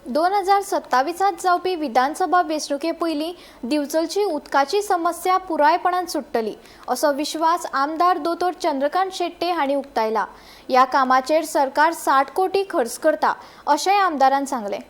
2027त जावपी विधानसभा वेंचणुके पयलीं दिवचलची उदकाची समस्या पुरायपणान सुट्टली असो विश्वास आमदार दोतोर चंद्रकांत शेट्ये हांणी उक्तायला. ह्या कामाचेर सरकार 60 कोटी खर्च करता अशेंय आमदारान सांगलें.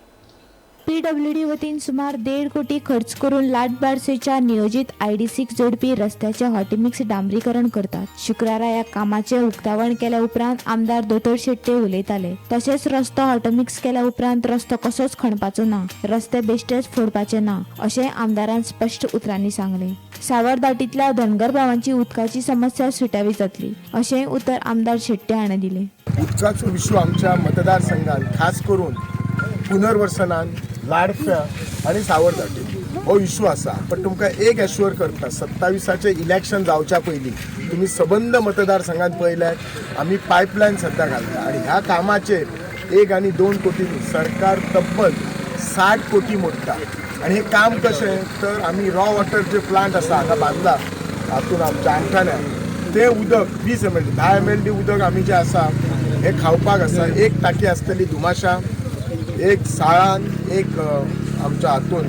पीडब्ल्यूडी वतीन सुमार 1.5 कोटी खर्च करून लाटबार्सेच्या नियोजीत आयडीसीक जोडपी रस्त्याचे हॉटमिक्स डांबरीकरण करतात. शुक्रारा ह्या कामाचे उक्तावण केल्या उपरांत आमदार दोतोर शेट्ये उलयताले. तशेंच रस्तो हॉटमिक्स केल्या उपरांत रस्तो कसोच खणपाचो ना, रस्ते बेश्टेच फोडपाचे ना अशें आमदारान स्पश्ट उतरांनी सांगलें. सावरदाटींतल्या धनगर भावांची उदकाची समस्या सुटावी जातली अशेंय उतर आमदार शेट्ये हाणें दिलें. उदकाचो इशू आमच्या मतदारसंघात, खास करून पुनर्वसनान, लाडफ्या आनी सावरदाटी हो इशू आसा. पण तुमकां एक एश्युअर करता, 27आचें इलेक्शन जावच्या पयलीं तुमी सबंद मतदारसंघात पळयल्यार आमी पायपलायन सद्या घालता आनी ह्या कामाचेर 1 आनी 2 कोटी न्ही, सरकार तब्बल 60 कोटी मोडटा. आनी हें काम कशें तर आमी रॉ वॉटर जे प्लांट आसा हांगा बांदला हातून आमच्या आमठाण्यार, तें उदक 20 एमएलडी, 10 एमएलडी उदक आमी जें आसा हें खावपाक आसा. एक टाकी आसतली धुमाशा, एक साळान, एक आमच्या हातून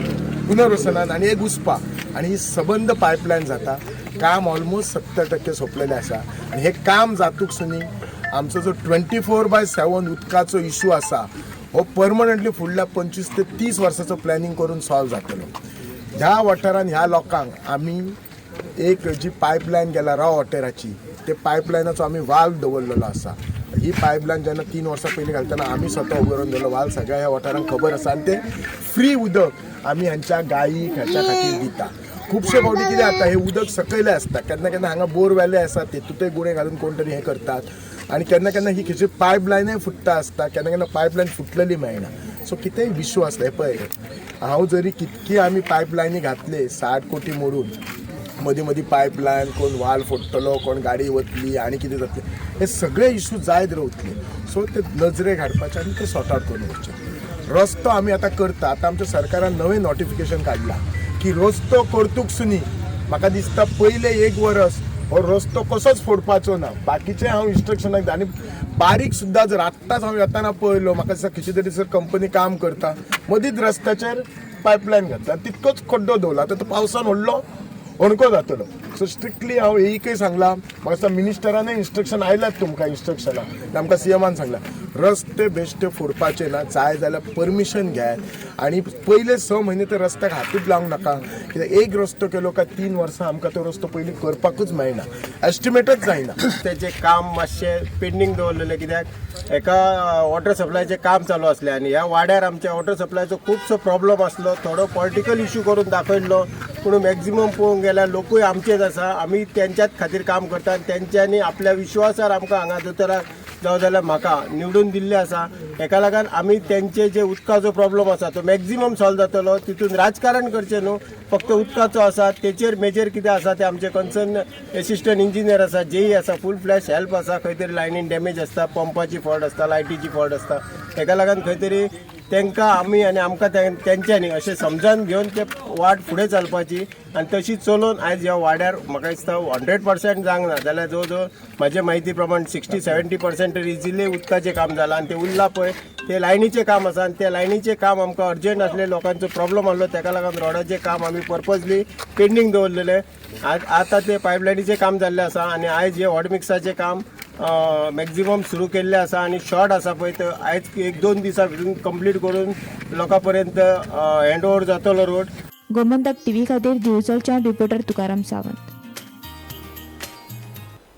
पुनर्वसनान आनी एक उस्पा आनी ही सबंद पायपलायन जाता. काम ऑलमोस्ट 70% सोंपलेलें आसा आनी हें काम जातूक सुनी आमचो जो 24/7 उदकाचो इशू आसा हो परमनंटली फुडल्या 25 ते 30 वर्साचो प्लॅनिंग करून सॉल्व जातलो. ह्या वाठारान ह्या लोकांक आमी एक जी पायपलायन गेला रॉ वॉटराची, ते पायपलायनाचो आमी वाल्व दवरलेलो आसा. ही पायपलायन जेन्ना 3 वर्सां पयलीं घालतना आमी स्वता उबो रावन दवरलो वाल्व. सगळ्या ह्या वाठारांक खबर आसा आनी ते फ्री उदक आमी ह्यांच्या गायीक ह्याच्या खातीर दिता. खुबशे फावटी कितें जाता, हे उदक सकयलें आसता. केन्ना केन्ना हांगा बोरवेले आसा, तेतूंतय गुणे घालून कोण तरी हें करतात आनी केन्ना केन्ना ही खंयची पायपलायनय फुट्टा आसता, केन्ना केन्ना पायपलायन फुटलेली मेळना. सो कितेंय इशू आसता. हें पळय, हांव जरी कितकी आमी पायपलायनी घातले 60 कोटी मोडून, मदीं मदीं पायपलायन कोण वाल फोडटलो, कोण गाडी वतली आनी कितें जातलें, हे सगळे इशू जायत रावतले. सो ते नजरेक हाडपाचे आनी ते सॉर्ट आउट करून वचचे. रस्तो आमी आतां करता. आतां आमच्या सरकारान नवें नोटिफिकेशन काडलां की रस्तो करतूक सुनी म्हाका दिसता पयलें एक वरस हो रस्तो कसोच फोडपाचो ना. बाकीचे हांव इन्स्ट्रक्शनाक दिता. आनी बारीक सुद्दां जर आत्ताच हांव येताना पळयलो, म्हाका दिसता खंयची तरी सर कंपनी काम करता, मदींच रस्त्याचेर पायपलायन घातला आनी तितकोच खड्डो दवरला. आतां तो पावसान व्हडलो होणको जातलो. सो स्ट्रिक्टली हांव एकय सांगलां, म्हाका दिसता मिनिस्टरानय इन्स्ट्रक्शन आयल्यात तुमकां इन्स्ट्रक्शनां. आमकां सीएमान सांगलां, रस्ते बेश्टे फोडपाचे ना, जाय जाल्यार परमिशन घेयात आनी पयले 6 म्हयने तर रस्त्याक हातूच लावंक नाका. कित्याक एक रस्तो केलो काय 3 वर्सां आमकां तो रस्तो पयलीं करपाकूच मेळना, एस्टिमेटच जायना. तेचें काम मातशें पेंडींग दवरलेलें, कित्याक एका वॉटर सप्लायचें काम चालू आसलें आनी ह्या वाड्यार आमच्या वॉटर सप्लायचो खुबसो प्रॉब्लम आसलो. थोडो पॉलिटिकल इशू करून दाखयल्लो, पूण मॅक्झिमम पळोवंक गेल्यार लोकूय आमचेच आसा. आमी तेंच्याच खातीर काम करता आनी तेंच्यांनी आपल्या विश्वासार आमकां हांगा दोतोराक जावं जाल्यार म्हाका निवडून दिल्लें आसा. हेका लागून आमी तेंचे जे उदकाचो प्रॉब्लम आसा तो मॅक्झिमम सॉल्व जातलो. तितून राजकारण करचें न्हू, फक्त उदकाचो आसा तेचेर मेजर कितें आसा ते आमचे कन्सर्न एसिस्टंट इंजिनियर आसा, जेई आसा, फूल फ्लॅश हेल्प आसा. खंय तरी लायनीन डॅमेज आसता, पंपाची फॉल्ट आसता, लायटीची फॉल्ट आसता, तेका लागून खंय तरी तांकां आमी आनी आमकां तेंच्यांनी अशें समजावन घेवन ते वाट फुडें चलपाची आनी तशी चलोवन आयज ह्या वाड्यार म्हाका दिसता 100% जावंक ना जाल्यार जवळ जवळ म्हाजे म्हायती प्रमाण 60-70% तरी इजिली उदकाचें काम जालां. आनी तें उरलां पळय ते लायनीचें काम आसा आनी ते लायनीचें काम आमकां अर्जंट आसलें, लोकांचो प्रॉब्लम आसलो, तेका लागून रोडाचें काम आमी पर्पजली पेंडींग दवरलेलें. आतां ते पायपलायनीचें काम जाल्लें आसा आनी आयज हें हॉट मिक्साचें काम मॅक्झिमम सुरू केल्लें आसा आनी शॉर्ट आसा पळय तो आयज 1-2 दिसां भितून कंप्लीट करून लोकां पर्यंत हँड ओवर जातलो रोड. गोमंतक टीव्ही खातीर दिवचलच्यान रिपोर्टर तुकाराम सावंत.